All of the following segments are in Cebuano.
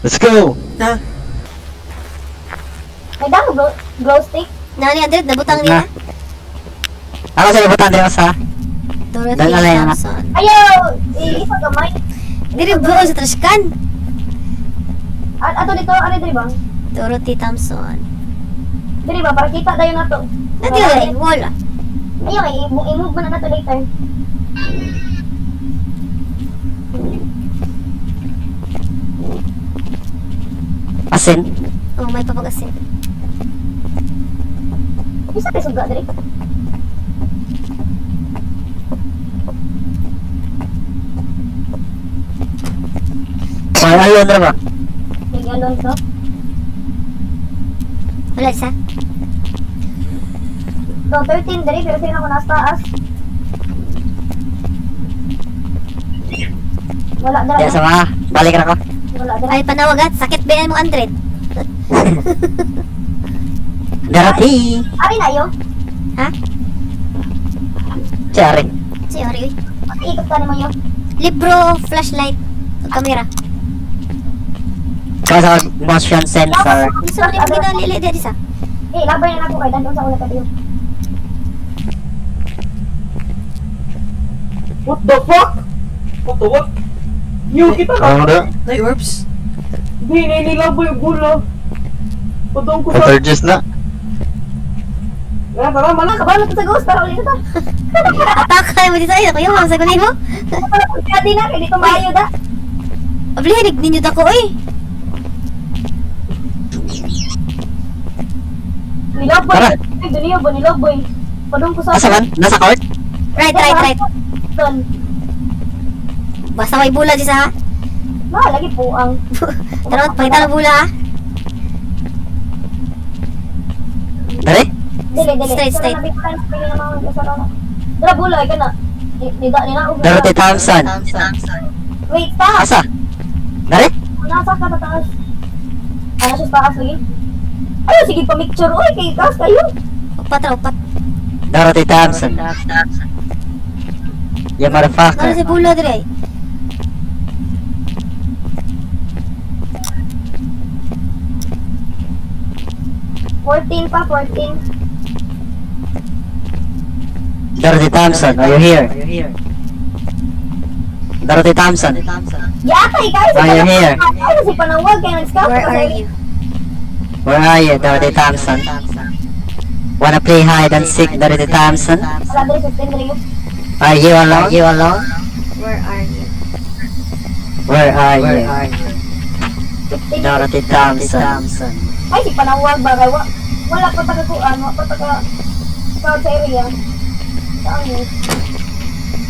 Let's go! Na. May damo glow stick. Na ni Andred, nabutang niya. Ako sa ibutan din sa. Dorothy Dala na yan. Thompson. Ayaw! Isa gamay. Diri buo sa trash can. At ato dito, ano diri ba? Dorothy Thompson. Diri ba para kita dayon nato. Nanti diri, wala. Ayaw, ay i-move mo na nato later. Asin. Oh, may papag-asin. Isa kay suga diri. May alon ra ba? May galon to. Wala isa. So, 13 diri pero sino ako nasa taas. Wala dira. Di sa mga. Balik ra ko. Wala dira. Ay, panawag at sakit ba yan mo, Andred? Dorothy. Ari na yo. Ha? Sorry. Sorry, uy. Ikot ka nimo yo. Libro, flashlight, ug kamera. Kaya sa motion sensor. Unsa man yung ginalili di sa? Eh, labay na nako kay dandon sa una ka diyo. What the fuck? What the what? Yo, kita ka! Ano na? Nay orbs. Di, nainilaboy yung gula. Patong ko sa. Contagious na. Tara, tara, malang. Kabalo to sa ghost para ulit ta. Ataka mo dito ay ako yung sa kunin mo. Para pagkadi na kay dito maayo da. Ablihan ninyo dako oy. Nilaboy. Tara. Ay, duniyo ba nilaboy. Padung ko sa Asa man? Nasa court? Right, right, right. Don. Basta may bula di sa ha. Ma, lagi puang. Tara, pakita ng bula ha. Dali? Dili, dili. Straight, straight. Dara bulay ka na. Ni da ni na. Dorothy Thompson. Wait, stop. Asa? Dali? Nasa ka taas. Ano siya sa taas lagi? Ayo sige pa picture oy kay taas kayo. Upat ra, upat. Dorothy Thompson. You Ano motherfucker. si bula dire ay? 14 pa, 14. Dorothy Thompson, are you here? Dorothy Thompson. Yatay kayo Are you here? Ay, si panawag kay nag-scout. Where are you? Where are you, Dorothy Thompson? Wanna play hide and seek, Dorothy Thompson? Wala diri 15 diri. Are you alone? Are you alone? Where are you? Where are you? 15. Dorothy Thompson. Ay, si panawag ba kay wa wala pa ta kakuan, wa pa ta ka scout sa area. Saan yun?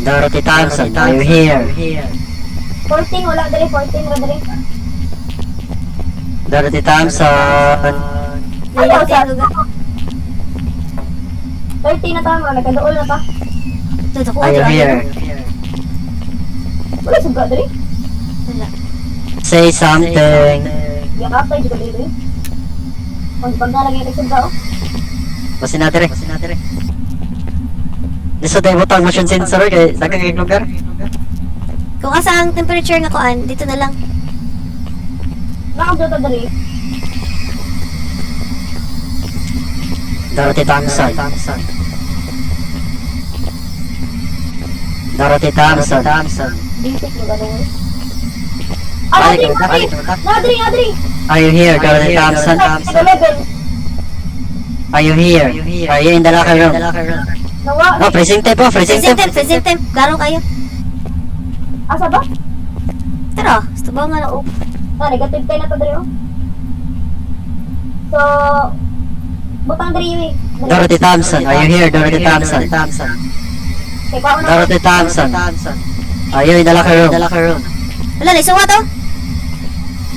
Dorothy Thompson, are you here? 14 wala diri, 14 ra diri. Dorothy Thompson. Ayaw sa Nalate ko 13 na tama, nagkaduol na ta. Ito, Are you here? Wala suga diri. Wala. Say something. Yakatay jud diri. Pag pag nalagay kay suga oh. Basin natin rin. Dito tayo butang motion sensor kay daghang kay lugar. Kung asa ang temperature nga kuan, dito na lang. Nakabdota diri. Dorothy Thompson. Dorothy Thompson. Basic yung ganun. Ah, Balik nadri, ka, nadri! balik ka. Nadri, nadri! Are you here, Dorothy Thompson? Nag-11. Are you here? Are you in the locker room? Nawa. Oh, freezing temp oh, freezing Freezing temp. temp, freezing temp. Klaro kayo. Asa ba? Tara, gusto ba nga na oh. Ah, negative 10 na to diri oh. So, butang diri yun eh. Diri. Dorothy Thompson, are you here, Dorothy Thompson? Kay kwaon na. Dorothy Thompson. Are you in the locker room? Wala na, isuwa to.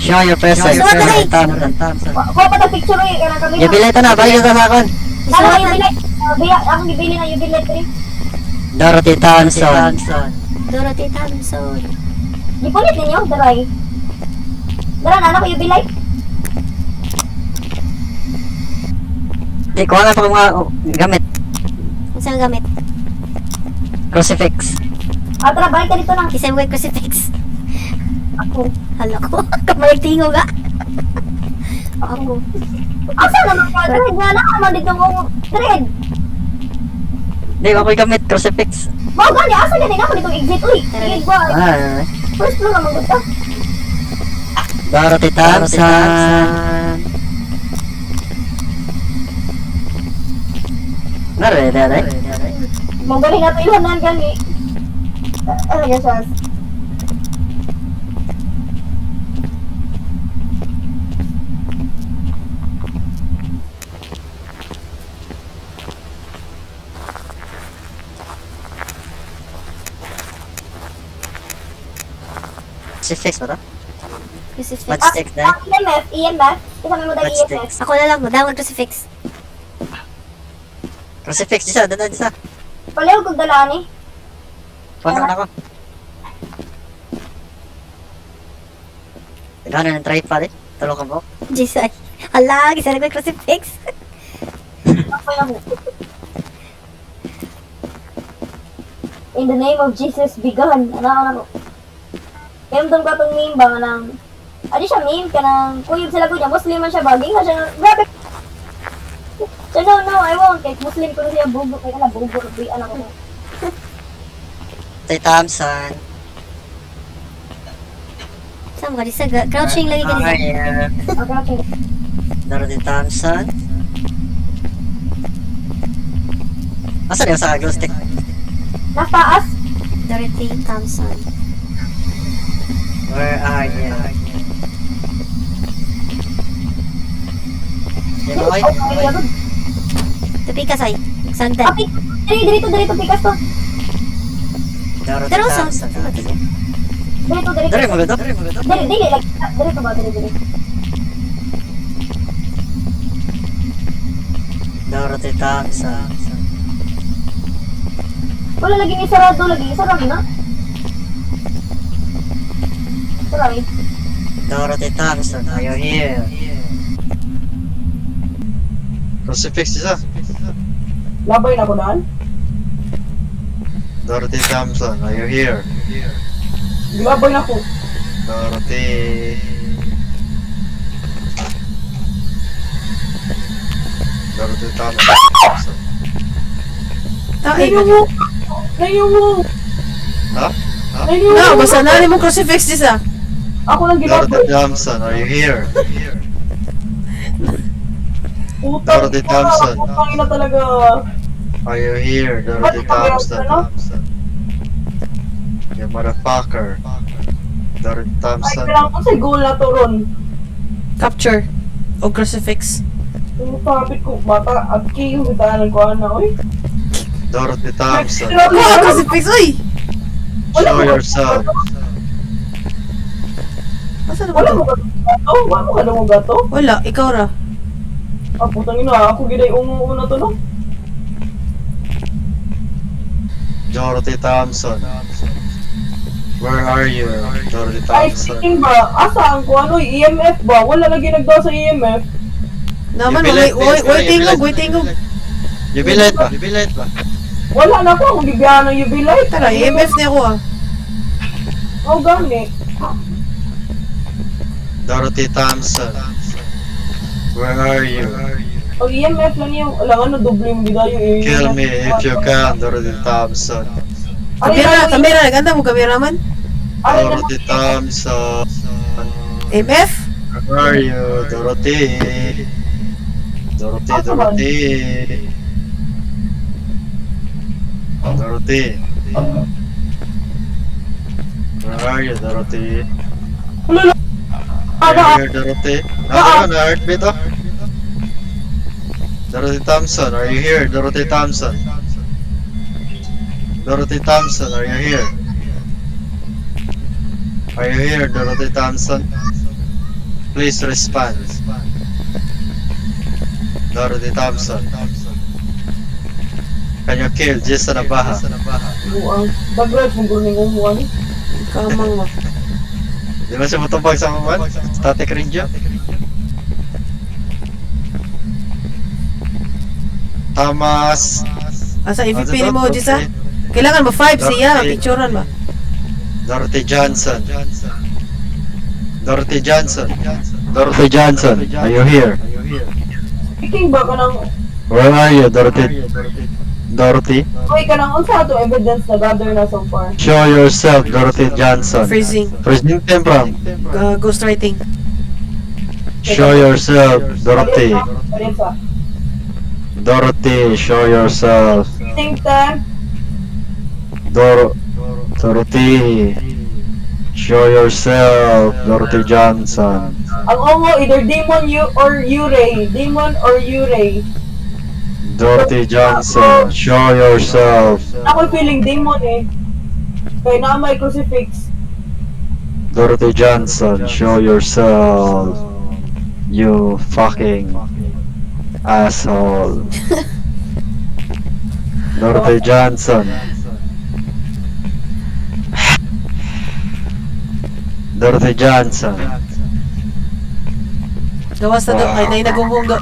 Show your presence, Suwat na Dorothy Thompson. Kuha pa ta picture eh, kaya kami. Jubilate na, balik na sa akon. Ano Isuwa yung na. bilit? Ah, biya, akong gibili na yung bilit diri. Dorothy Thompson. Dorothy Thompson. Gipulit ninyo, daray. Dara na ko yung bilit. Di, kuha nga pa mga oh, gamit. Unsa ang gamit? Crucifix. Ah, tara, balik ka dito na. Kisay mo kay crucifix. Ako. Hala ko. Kamay tingog ah. Ako. Asa naman ka? Dread nga na man dito kong dread. Di ba ako'y gamit crucifix? Mao gani asa gani na ako dito exit uy. Sige ba? Ah, First floor naman gud ta. Dorothy Thompson. Nare, nare. Mao gani nga to ilhanan gani. Ano yan siya? Crucifix ba to? Crucifix. Matchstick na. Ah, EMF, EMF. Isa mo dahil EMF. Matchsticks. Ako na lang, madawag crucifix. Crucifix, isa, dada, isa. Palayo kog dala ni. Puno na ako. Naghanan ng tripod eh. Tulong ka ba? Jesus. Hala, gisa na ko yung crucifix. Ako na ko. In the name of Jesus, be gone. Ano ako na ko. Kaya ka tong meme ba nga nang Adi siya meme ka nang kuyog sila ko niya, Muslim man siya ba? Ginga siya nga, grabe. Siya, no, no, I won't. Kay Muslim ko na siya, bugo, kay kana, bugo, bugo, anak ko. Tay Thompson. Saan mo ka? Disa, crouching lagi ka disa. Ay, Okay. Dorothy Thompson. Asan yung sa glow stick? Nasa taas. Dorothy Thompson. Where are you? Di ba, oy? Okay, okay. Tupi ka, Soy. Sagdan. Api, diri, diri to, diri to, pikas to. Dorothy Pero sa- Thompson. Diri to, diri to. Dere mo gado? Dere mo gado? Diri, dili, like, diri to ba, diri, diri. Dorothy Thompson. Wala lagi ni sarado, lagi, sarado na. Sorry. Dorothy Thompson, are you here? Crucifix isa. Labay na ko daan. Dorothy Thompson, are you here? Gilabay na ko. Dorothy. Dorothy Thompson. Tae. Nayungo! Nayungo! Ha? Ha? Nayungo! No, basta na mo crucifix disa. Ako lang Dorothy gilabay. Thompson, are you here? Putang Dorothy ina, Thompson. Putang ina talaga. Are you here, Dorothy Ba't ikaw Thompson? meron You motherfucker. Dorothy Ay, Thompson. kailangan ko sa goal na to ron. Capture. O crucifix. Yung topic ko, bata, at kayo, bitanan ko ana, oy. Dorothy Thompson. Ako ang crucifix, uy! Show yourself. Asa na ba Wala to? mo ka gato? Wala mo ka mo gato? Wala, ikaw ra. Ah, putang ina, ako giday umuuna to, no? Dorothy Thompson. Where are you, Dorothy Ay, Thompson? speaking ba, asa ang ko ano, EMF ba? Wala lagi nagdaw sa E EMF. Naman, You way, be way, late, way you be tingog, late. way tingog. You be late ba? You be late ba? Wala na ako, akong gibiyahan ng UV light. Tara, EMF niya ako ah. Oh, gani. Dorothy Thompson. Where are you? Ang EMF lang niya, wala ano, doble yung bidayo. eh. Kill me if you can, Dorothy Thompson. Kamera, kamera, naganda mo kamera man. Dorothy Thompson. EMF? Where are you, Dorothy? Dorothy, Dorothy. Dorothy. Where are you, Dorothy? Wala Are Ano? you here, Dorothy? Nasa na heartbeat, oh. Dorothy Thompson, are you here? Dorothy Thompson. Dorothy Thompson, are you here? Are you here, Dorothy Thompson? Please respond. Dorothy Thompson. Can you kill Jason Abaha? Buang. Dagrad, mong guling umuan. Kamang mo. Di ba siya matubag sa mga Static radio? Thomas. Asa EVP Ano ni mo, to? Jisa? Kailangan mo 5 siya, Dorothy. picturean ba? Dorothy Johnson. Dorothy Johnson. Dorothy Johnson, are you here? Speaking ba ka ng Where are you, Dorothy? Dorothy? Uy, ka ng unsa to evidence na gather na so far? Show yourself, Dorothy Johnson. Freezing. Freezing temp. Ghostwriting. Show yourself, Dorothy. Palit sa. Dorothy, show yourself. Freezing temp. Dorothy. Show yourself, Dorothy Johnson. Ang ongo, either demon you or Yurei. Demon or Yurei. Dorothy Johnson, show yourself. Ako feeling demon eh. Kaya na may crucifix. Dorothy Johnson, show yourself. You fucking asshole. Dorothy Johnson. Dorothy Johnson. Gawas na do. Ay, nay nagunggong do.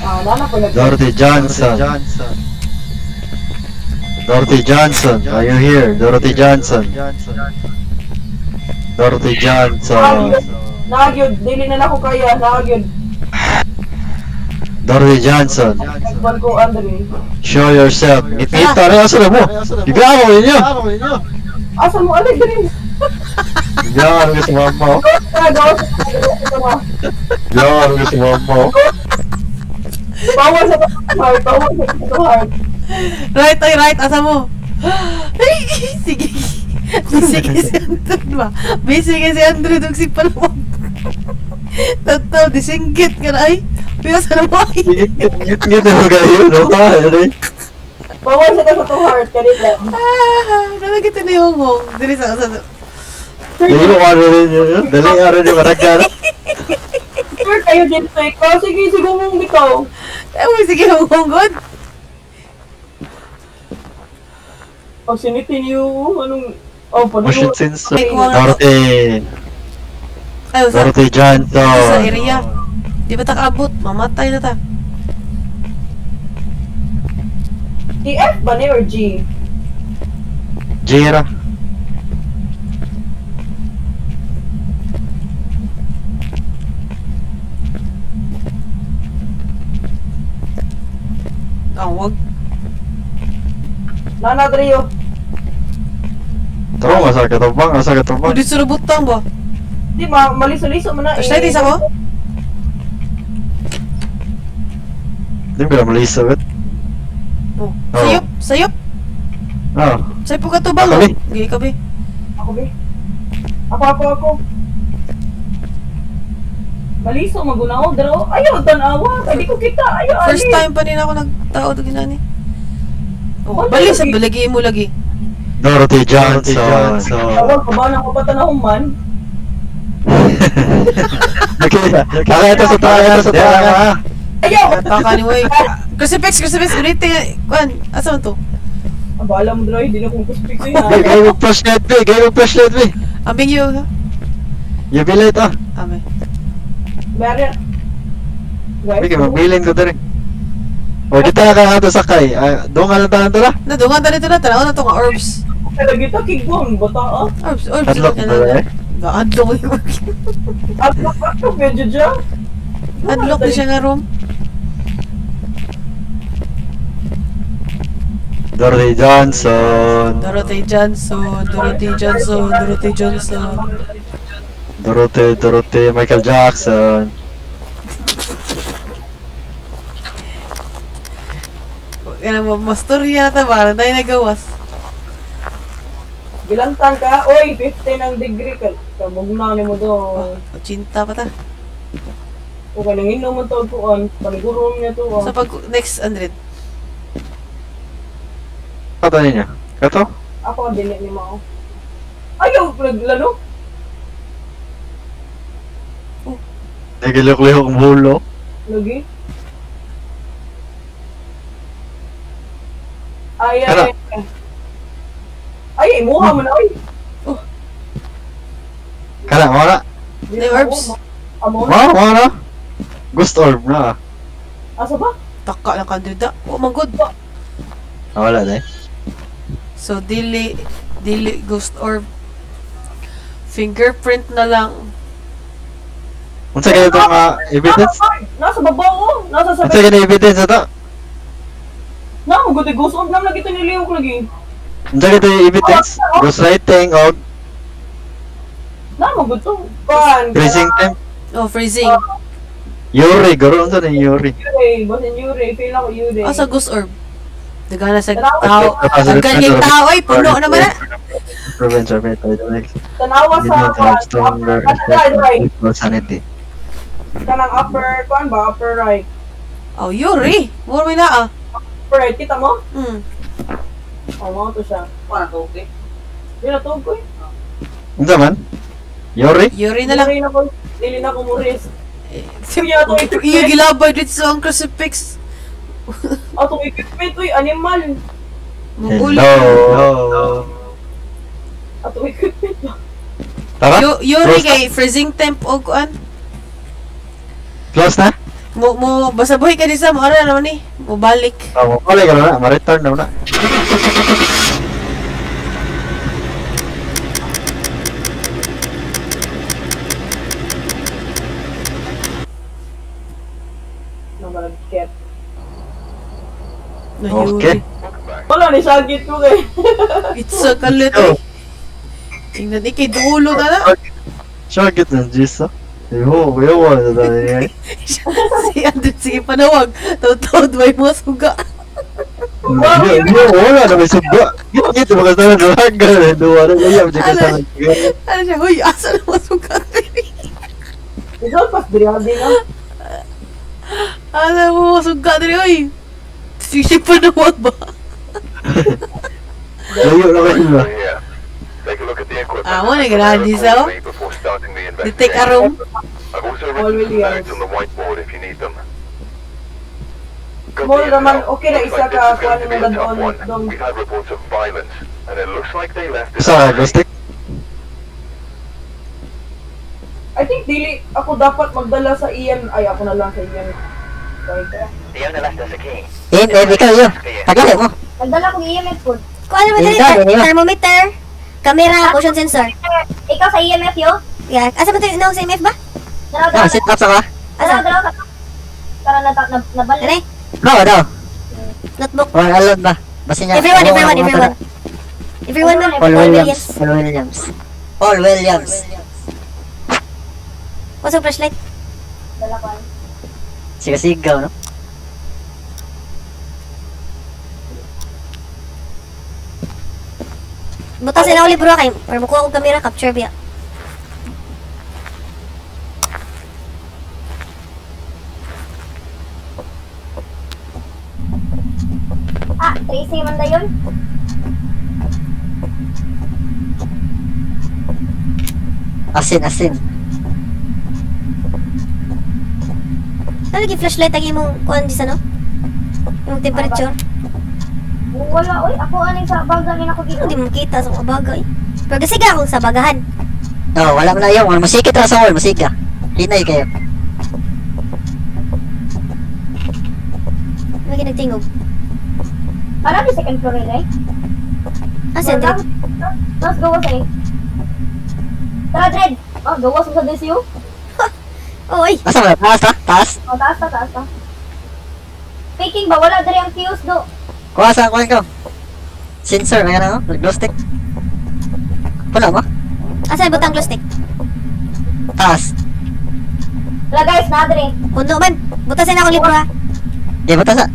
Ah, nana ko nag- Dorothy Johnson. Dorothy Johnson, are you here? Dorothy Johnson. Dorothy Johnson. Nagyod, dili na nako kaya, nagyod. Dorothy Johnson. Nagbuwan ko, Andre. Show yourself. Ngit-ngit rin. Asa na mo? Bigla ko ninyo. Asa mo, alay, dali. Bigla ko sa mama. Gawas sa mga. Bigla ko sa mama. Bawal sa heart, bawal sa heart. Right, ay right. Asa mo? Ay, sige. Busy kay si Andrew ba? Busy kay si Andrew dug si Palawag. Tataw, disinggit ka na ay. Pila sa mo ay. Ngit-ngit mo kayo. No? Bawal sa to heart, kanit lang. Ah, nalagit na yung hong. Dili sa. Dali ko ano rin yun. Dali ano rin yung maragana. Sure kayo din sa ikaw. Sige, sige mong bitaw. Ay, mo sige hong god. Pag sinitin yung, anong, oh, Motion panunod. sensor. Ay, kuha nga. Dorothy. Ay, sa, Dorothy Johnson. sa area. Di ba ta kaabot? Mamatay na ta. E, F ba ni or G? Jira. Ah, wag. Nana, Drio. Tro, asa ka tubang, asa ka tubang. Pwede sa butang ba? Di ma, maliso-liso mo na eh. Torchlight isa ko? Di mo ka Elizabeth. Oh. Sayop, sayop. Ah. Sayop po ka tubang. Ako, oh. Gili ka be. Ako, be. Ako, ako, ako. Maliso, magunaw, dro. Ayaw, tanawa. Kaya di ko kita. Ayaw, First ali. time pa din ako nagtao do ginani. Oh, Wala bali sa lagi. balagi mo lagi. Dorothy Johnson. Tawag ko ba na ko pa tanahong man? Okay. Okay, ito sa tayo, ito sa tayo. Ayaw! Baka ni way. Crucifix, crucifix, ulit kuan. Asa man to? Aba, alam mo, Dro, hindi na kong crucifix yun, ha? Gay mo flashlight, be. Gay mo flashlight, be. Ambing you. UV light, ah. Ame. Meron. Guys, Bigay, magbilin ko dere. O, kita ka nga to sakay. Ah, doon nga lang tayo tara. Nadungan ta dito na tanaw na to nga orbs. Talaga ito, kigwang, bata, ah. Orbs, orbs. Hadlok Ano ba eh? Ba adlok ni. Adlok, adlok, medyo dyan. Adlok ni siya nga room. Dorothy Johnson. Dorothy Johnson, Dorothy Johnson, Dorothy Johnson. Dorothy, Dorothy, Michael Jackson. Kaya mo mastorya na ta ba tayo nagawas. Bilantan ka, oy, 15 ang degree ka. Kabugna ni mo do. 80 pa ta. O ka nang inom ang tawag Paniguro niya to. Sa pag next 100. Kato ninyo? Kato? Ako ang dili ni Mao. Ayaw, naglalo. Nagilok-lihok ang bulo. Lagi. Ay, Ano? ay, ay. Ay, imuha mo na, oy. Kana, wala. May orbs. Amo na. Wala, wala. Ghost orb na. Asa ba? Taka lang kandida. Oh, man good. Ah, wala na eh. So dili dili ghost orb. Fingerprint na lang. Unsa kayo itong evidence? Nasa babaw oh. Nasa sa Unsa kayo evidence ato? Na, magod ghost orb nam lagi to nilihok lagi. Unsa kayo evidence? Ghostwriting o Na, magod to. Pan. freezing temp? Oh, freezing. Yuri, guro unsa ni Yuri? Yuri, basin Yuri, feel ako Yuri. Oh, sa ghost orb. Dagana sa Tanawa. tao. Daghan yung tao ay puno naman na. Prevent Tanawa sa kuan. stronger Upper, right, right. sanity. Kanang upper, kuan ba? Upper right. Oh, Yuri. Mura may naa. Upper right, kita mo? Mm. Oh, mo to siya. Kuan to, okay. Di na to ko eh. Unsa man? Yuri? Yuri na lang. Dili na ko, dili na ko mo risk. Kuya, ato Iyo equipment. gilabay dito sa ang crucifix. Atong equipment, uy, animal. Muguli. Hello. Atong equipment ba? Tara? Yuri Close na? kay freezing temp o kuan. Close na? Mo basta buhi ka di sa mo ara naman ni. Mo balik. Oh, wala ka na, ma-return na na. Namalagkit. Na Okay. Yuri. Wala ni sagit ko kay. It's a kalit. Yo. Eh. Tingnan ikay dulo na na. Shagit ng Jisa. Yo, yo, wala na niya. Si Andrew sige panawag. Taw-tawad may mga suga. Yo, yo, wala na may suga. Git, mga sana dalaga. Duwa na kaya, hindi ka sana. Ano siya? Huy, asa na mga suga? Ikaw pas diri abi na. Asa mo mga suga diri oy. Sige panawag ba? Layo na kayo ba? Here. Take a look at the equipment. Ah, mo na and prepare ganahan di sa, oh. accordingly before starting the Detect investigation. a room. I've also Paul written some Williams. notes on the whiteboard if you need them. Got Mo the raman, intel. okay na Looks isa like ka this is kuan going to mo be a tough dadon one. dong. We've had reports of violence, and it looks like they left in a Sa hurry. glow stick? I think dili ako dapat magdala sa EM ay ako na lang sa EM. Sorry. The owner left us a key. Eh, eh, ikaw yun. Tagali mo. Nagdala kong EMF po. Kuan naman dali, Ikaw, ikaw. thermometer, camera, motion sensor. Ikaw sa EMF yo? Yeah, asa ba to no sa MF ba? Dalaw, Ah, dalaw, sit up sa ka. dalaw, dalaw. Para na, na, nabalik. Ano? No, no. Notebook. Or alone ba? Basta niya. Everyone, Oo, everyone, oo, everyone. Everyone man. Paul Williams. Paul Williams. Paul Williams. What's ang flashlight? Dala ko. Ano. Sigaw-sigaw, no? Butas na ako libro kay or mukuha akong camera capture biya. Ah, Tracy man dayon. Asin, asin. Ano lagi flashlight ang imong kuan di sa no? Imong temperature. Wala, oy. Ako aning sa baga ni ako Ano dito. di mo makita sa mga bagay. Pero kasi ka akong sa bagahan. No, wala mo na yung. Masikit ra sa wall, masika. Hinay kayo. May ginagtingog. Para di second floor nila eh. Ah, si Andrew. Tapos gawas eh. Tara, Dred! Oh, gawas mo sa DCU? Oh, ay. Asa ba? Taas, ta? Taas? Oh, taas ta, taas ta. Speaking ba, wala diri ang fuse do. Kuha sa kuha ko. Sensor, ayan ako. Glow stick. Wala mo? Asa butang glow stick? Taas. Wala guys, na diri. Puno man. Butasin akong libro ha. Di ba taas?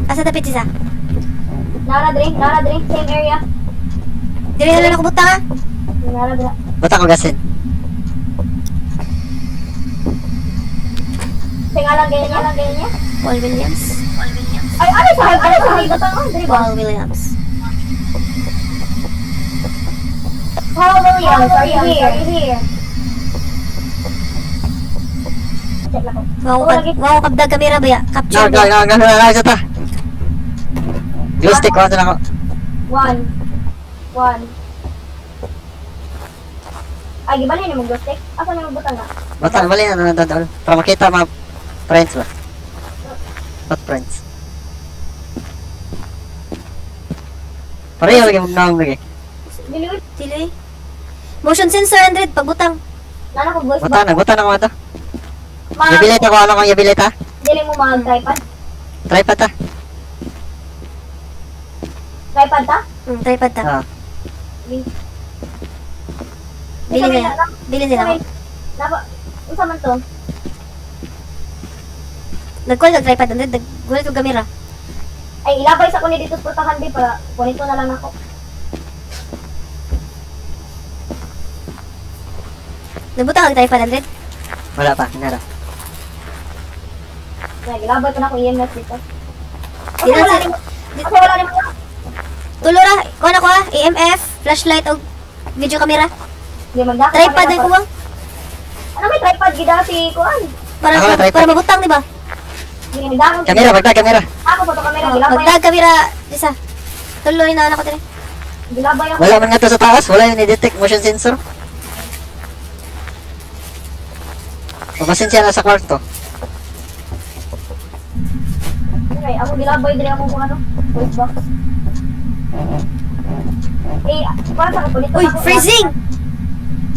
Asa tapit siya? Nara diri, nara diri, same area. Dili na lang ako butang ha. Nara diri. Bata ko gasin. Tingalang ganyan, tingalang ganyan niya. Paul Williams. Ay, ano sa ano sa butang oh, diri ba? Paul Williams. Paul Williams, are you here? Are you here? Check na ko. Wow, ka, wow, kabdag kamera ba ya? No, Capture no, ba? no, no, no, no, no, ta. Glow stick, kuha na ako. One. One. Ay, gibalhin ni mong glow stick. Asa na mong butang na? Bata, bali na, na, na, na, para makita mga friends ba? What friends? Pareho lagi mong naong lagi. Dili Dili. Motion sensor, Andred, pagbutang. Nana ko voice box. Butan na, butan na ko ato. Ma, Yabilit ako, ano kang yabilit ha? dili mo mag tripod. Tripod ta. Tripod ta? Tripod ta. Ah. Bili nila. Bili nila ako. Napa, unsa man to? Nagkuha kag tripod, Andred. Nagkuha kag kamera. Ay, ilabay sa kuni dito sa putahan di para kunito na lang ako. Nagbutang kag tripod, Andred. Wala pa, hinara. Ay, ilabay ko na akong EMF dito. Di Asa na wala sa- nimo? Asa wala nimo? Tulo ra. Kuha na ko ha. EMF, flashlight, og video camera. Di magdako. Tripod ay kuwang. Ano may tripod gida si kuan? Para Ako na, tripod. para mabutang, di ba? Di magdako. Kamera, bagda, kamera. Ako photo camera Oh, gilabay. magdag kamera, isa. Tuloy na anak ko dire. Gilabay ako. Wala man nga to sa taas, wala yung i-detect motion sensor. Papasin siya na sa kwarto. Okay, ako gilabay diri ako kung ano, voice box. Eh, para sa ako dito. Uy, freezing!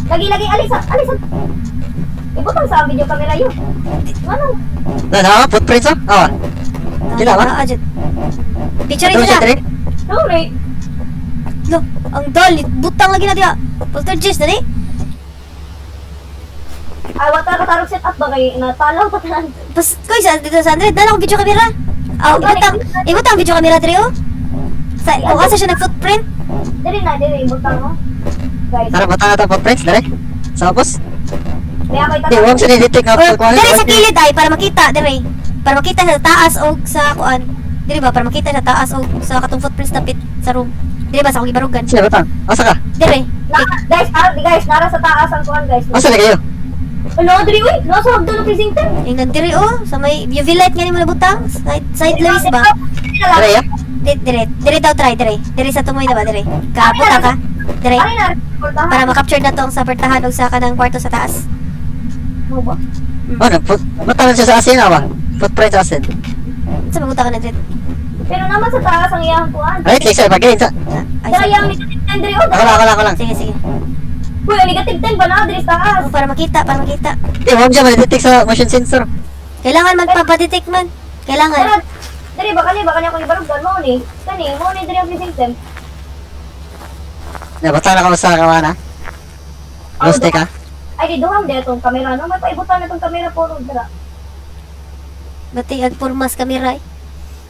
Lagi lagi alisa, alisa. Ibutang sa video camera yun. Ano? Na, na, footprints oh? Ah. Kila ba? Ah, dyan. Picture Ito rin siya, sila. dire. Sorry. Lo, ang dol, butang lagi na diya. Poltergeist na ni. Ay, wala ka tarog set up ba kay natalaw pa tanan. Pas koy sa dito sa Andred, dala akong video camera. Ah, ibutang video camera dire oh. Sa kung asa siya nag-footprint. Diri na, diri ibutang mo. Guys, Tara, butang na to footprints, dire. Sa opos. may ako Di, itatawag. huwag siya ni-detect nga Or kuwan. dire sa kilid ay para makita dire. Para makita sa taas og sa kuan. Dire ba para makita sa taas og sa katong footprints dapit sa room. Dire ba sa akong gibarugan. Siya, butang. Asa ka? Dire. Na, guys, nara, guys, nara sa taas ang kuan, guys. Asa na kayo? Ano, diri uy, nasa hagdan ng freezing temp. Ingnan dire oh, sa may UV light nga nimo nabutang. Side Luis ba? Dire ya? Dire, dire daw try dire. Dire sa tumoy na ba dire. Kabutang ka. Dire. Ari na, portahan. Para ma-capture na to ang sa pertahan og sa kanang kwarto sa taas. Mo ba? Oh, nag-foot. Butang na siya sa asin, ah ba? Footprint sa asin. Sa mabutang ka na dire. Pero naman sa taas ang iyang kuan. Right, click sa pag sa. Ay, Dara sige. yang negative 10 diri oh. Ako lang, ako lang, ako lang. Sige, sige. Uy, ang negative 10 ba na diri sa taas? Oh, para makita, para makita. Di, huwag siya ma-detect sa motion sensor. Kailangan magpapadetect man. Kailangan. Dara, diri ba kani ba kani akong ibarugdan mo ni? Kani mo ni diri ang freezing temp. Na, butang na ka sa kawana. Lost ka? Ay di duhang di atong kamera no, may paibutan na tong kamera puro dira. Bati ag purmas kamera eh.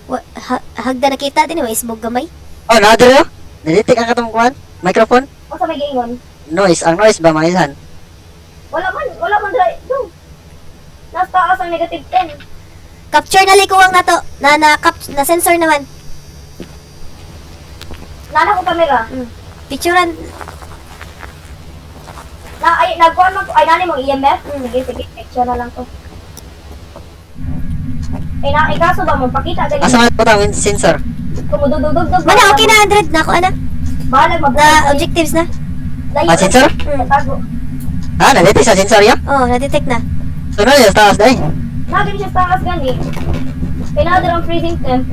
Wa, ha, hagda nakita din wa isbog gamay. Oh, na dire oh. Na-detect ang katong kuwan. Microphone. Unsa may giingon? Noise, ang noise ba mailhan? Wala man dira. Dong. Nasa taas ang negative 10. Capture na likuwang nato. Na na cap, na sensor naman. Nana ko kamera. Picturean. Na ay nagkuan man ko ay nani mong EMF. Sige sige, picture na lang to. Eh na ay kaso ba mo pakita gani Asa man butang yung sensor? kumududugdug. Mana okay na Andred na ako ana. Bahalag Na mabuhay. objectives na. Layo. Ah, sensor? Tago. Ah, na-detect sa sensor ya? Oh, na-detect na. So, na sa taas dai. Na gani siya sa taas gani. Kay na ang freezing temp.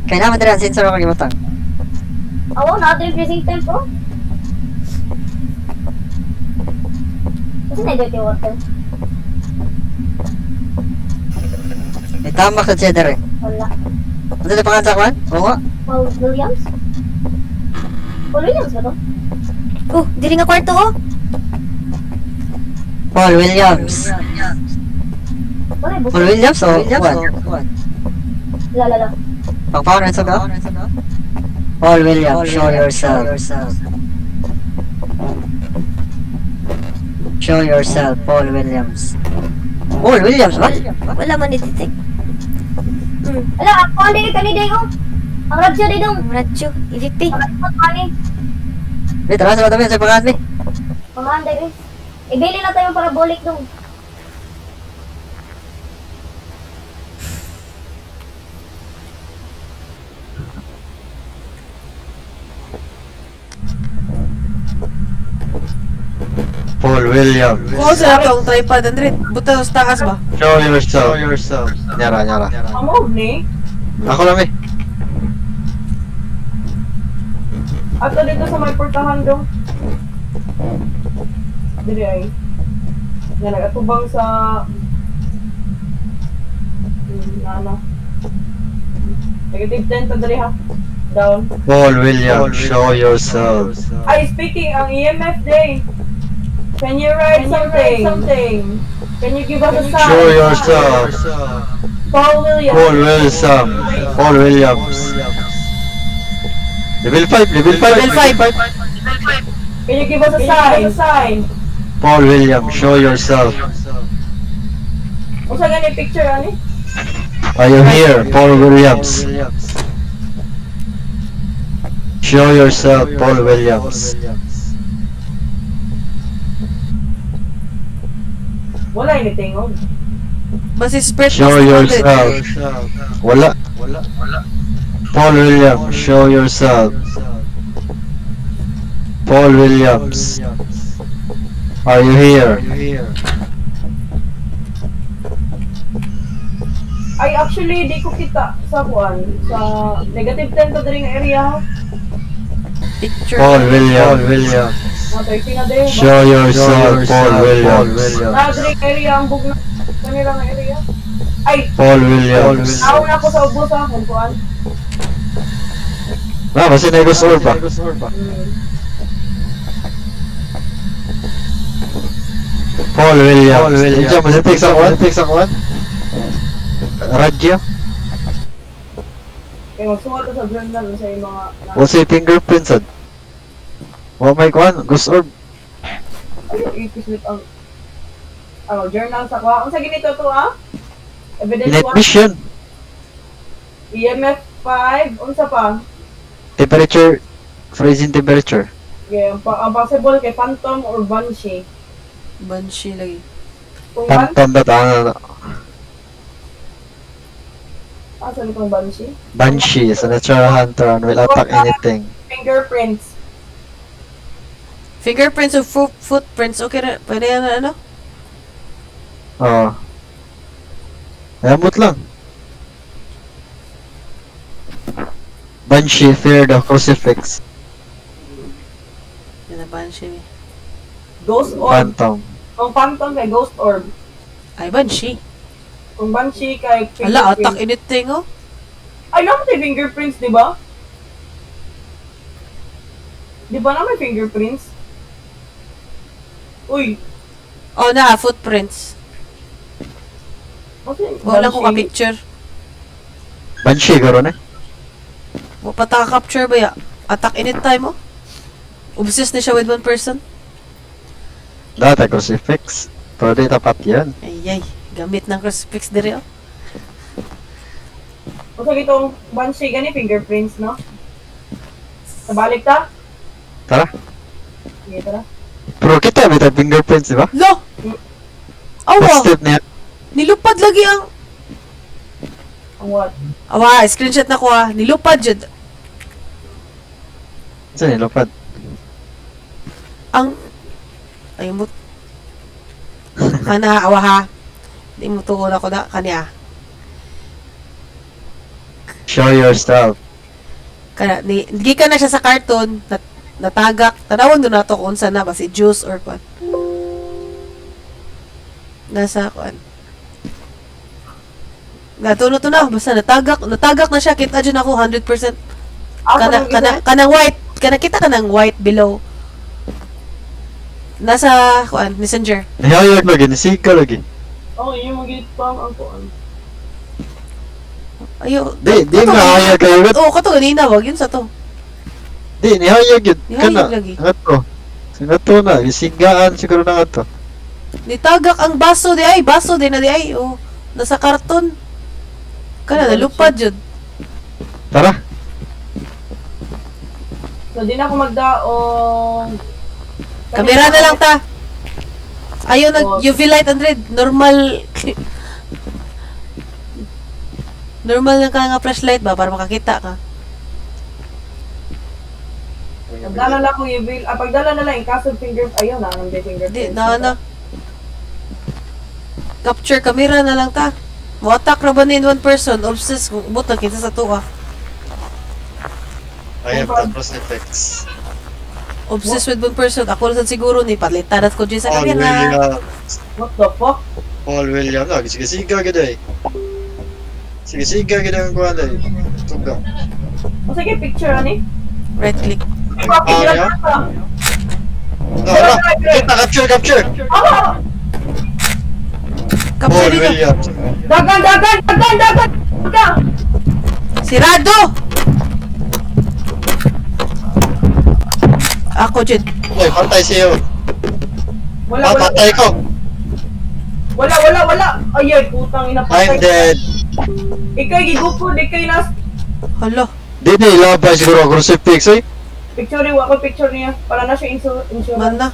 Kaya naman dire ang sensor ako gibutang. Awo, na ang freezing temp oh. Kasi na dirty water. May tamak sa cheddar eh. Wala. Ano sa pangan sa kuwan? Oo. Paul Williams? Paul Williams ba to? Oh, diri nga kwarto oh. Paul Williams. Wala yung Paul Williams o kuwan? La la la. Pangpaon na sa ka? Paul Williams, show yourself. Show yourself, Paul Williams. Paul Williams ba? Wala man ni-detect. Ala, ako ang dili kani day oh. Ang radyo day dong. Ang radyo, EVP. Ang kani. Wait, tara sa tabi sa pangan mi. Pangahan day eh. Ibili na tayo parabolic dong. Paul Williams. Kuha sa nato ang tripod, Andred. Buta sa taas ba? Show yourself. Nyara, nyara. Amo ni. Ako lang eh. Ato dito sa may portahan dong. Dili ay. Nga nagatubang sa na ano. Negative 10 ta diri ha. Down. Paul Williams, show yourself. Ay, speaking, ang EMF day. Can you write something? Can you give us a sign? Show yourself. Paul Williams. Paul Wilson. Paul Williams. Level 5, level 5. Level 5. Can you give us a sign? A sign? Paul Williams, show yourself. Unsa gani picture ani? Are you here, Paul Williams? Show yourself, Paul Williams. Wala ini tingog. Basta spirit Show box, yourself. Wala. Paul Williams, show yourself. Paul Williams, are you here? Ay, actually, di ko kita sa kuan. Sa negative 10 to diri nga area. Ha? Picture. Paul Williams, Paul Williams. Mga 30 na din. Show yourself, Paul Williams. Na diri nga area ang bugna. Kanila nga area. Ay, Paul Williams. naon na ako sa ubos ha, kung kuan. Ah, basta negos orb ba? Paul Williams. Paul Williams. Diyan, masa text ako? Text ako? Radyo? Kaya magsuwat ta sa journal sa yung mga O si fingerprints ad. Oh my god, ghost orb. Ay, ikislip ang ano, journal sa kuha. Unsa ginito to ah? Evidence Night 1, vision. EMF 5, unsa pa? Temperature, freezing temperature. Okay, ang, ang possible kay Phantom or Banshee. Banshee lagi. Kung ban Phantom ba ta? ah, sorry, kung Banshee. Banshee is a natural hunter and will attack anything. Fingerprints. Fingerprints o footprints. Okay na. Pwede yan na ano? Oo. Ay, amot lang. Banshee fear the crucifix. Yan na banshee. Ghost orb. Phantom. Kung Phantom kay Ghost Orb. Ay, banshee. Kung Banshee kay Ala, fingerprints. attack anything oh. Ay, naman may fingerprints, di ba? Di ba na may fingerprints? Uy, Oh na, footprints. kasi Wala ko ka-picture. Banshee, garo na. Wa pa ta capture ba ya? Attack anytime oh. Obsessed na siya with one person. Data crucifix. Pero di tapat yan. Ay ay, gamit ng crucifix dire oh. Kasi itong Banshee, gani fingerprints, no? Nabalik ta? Tara. Sige, tara. Pero kita, may tag fingerprints, di ba? Lo! Awa, Footstep niya. nilupad lagi ang Ang what? Awa, screenshot na ko ah. Nilupad jud Saan nilupad? ang ay mo kana awa ha. Di mo tuon ako na kaniya. Show yourself. Kana ni gikan na siya sa carton natagak. Tanawon do nato kung unsa na ba si juice or kwan. Nasa kwan. Natuno to na basta natagak natagak na siya kita jud ako 100%. Ah, Kana sa kana kanang white kana kita kanang white below. Nasa kuan messenger. Nihayag lagi, nisika lagi. Oo, oh, yung magigit pa ang kuan. Ayo. Di, di kato nga hayag kayo. Oo, kato ganina wag yun sa to. Di, nihayag yun. Nihayag Kana, lagi. Nga to. Nga to na, isinggaan siguro na nga to. Nitagak ang baso di ay, baso di na di ay. Oh, nasa karton. Kana nalupad jud. Tara. So, di na ako magdaong. Kamera na lang ta. Ayaw nag Oo. UV light Andred, normal Normal lang ka nga flashlight ba para makakita ka. Pagdala lang akong i-bill. Ah, pagdala na lang, in kaso finger, ayun na, anong fingerprints. Di na na. Capture camera na lang ta. Mo attack ra ba ni in one person? Obsessed kung ubot lang kinsa sa tuwa. I have the crucifix. Obsessed with one person. Ako na sad siguro ni palitarat ko dyan sa Paul kamera. Williams. What the fuck? Paul Williams. Ah, sige siga gid ay. Sige siga gid ang kuan ay. Tuga. O sige, picture ani. Right click. Ah, yeah? No, no. Kita capture, capture. Ah! Capture Paul dito. Williams. Dagan, dagan, dagan, dagan! Dagan! Sirado! Ako dyan. Uy, patay siyo. Wala, wala. Patay ko. Wala, wala, wala. Ay, ay, putang ina. I'm Patay. dead. Ikay gigukod, ikay nas. Hala. Di na ilabay siguro ang crucifix eh. Picture wa ko picture niya para na siya insurance. Man na.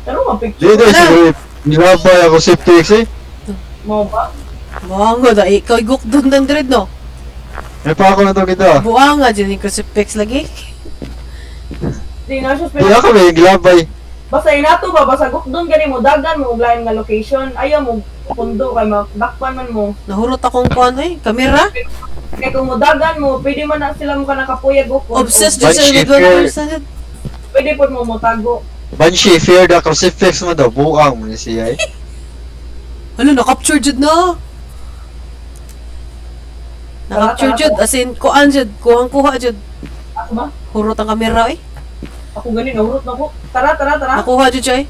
Ano nga Di picture? na siguro ilabay ang crucifix eh. Mo ba? Buanga da. Ikaw iguk doon ng dread no? May pa ako na to kita. Buanga dyan yung crucifix lagi. Di na siya Di ako may gilabay. Basta inato ba basta gukdon gani mo dagan mo og lain nga location. Ayaw mo pundo kay makdakpan man mo. Nahurot akong kuan eh. Kamera. Kay kung mo dagan mo, pwede man na sila mo ka nakapuyag gukod. Obsessed dyan Banshee siya with one fear. person. Pwede pod mo motago. Banshee, fear the crucifix mo daw. Buang mo ni siya eh. Hala, na-capture dyan na. Na-capture dyan. As in, kuan dyan. Kuhang-kuha dyan. Ako ba? Hurot ang kamera eh. Ako gani nahurot na ko. Tara, tara, tara. Nakuha dyan siya eh.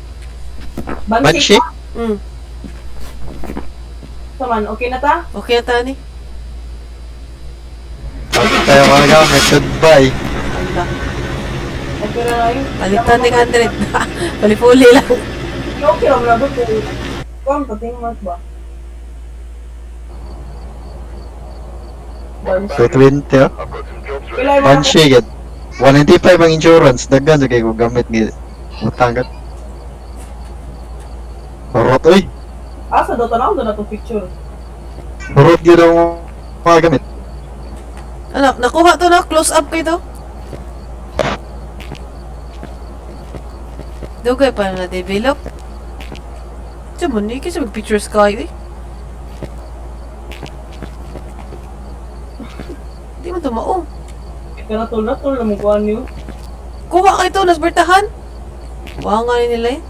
Banshee? Saman, okay na ta? Okay na tani. Tayo mga gamit. Goodbye. Hala. Okay na lang. Palitan ng 100. Palipuli lang. Okay ra man ko. Kuan pa ting mas ba? Banshee. 220 oh. I've got some jobs ready. Pilay mo na Banshee gid. 195 ang insurance. Daghan sa kay ko gamit gid. Utang gid. Hurot oy. Asa daw tanaw doon na to picture. Hurot gid ang mga gamit. Ano, nakuha to na. Close up kayo to. Dugay pa na na-develop. Diyan mo, ni kasi mag-pictures kayo eh. Di mo tumao. Pero tul na tul na mo kuan niyo. Kuha kayo to, nasbertahan. Wala nga ni nila eh.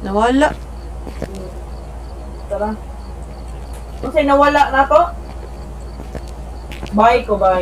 Nawala. Tara. Unsay nawala na to? Bye ko bye.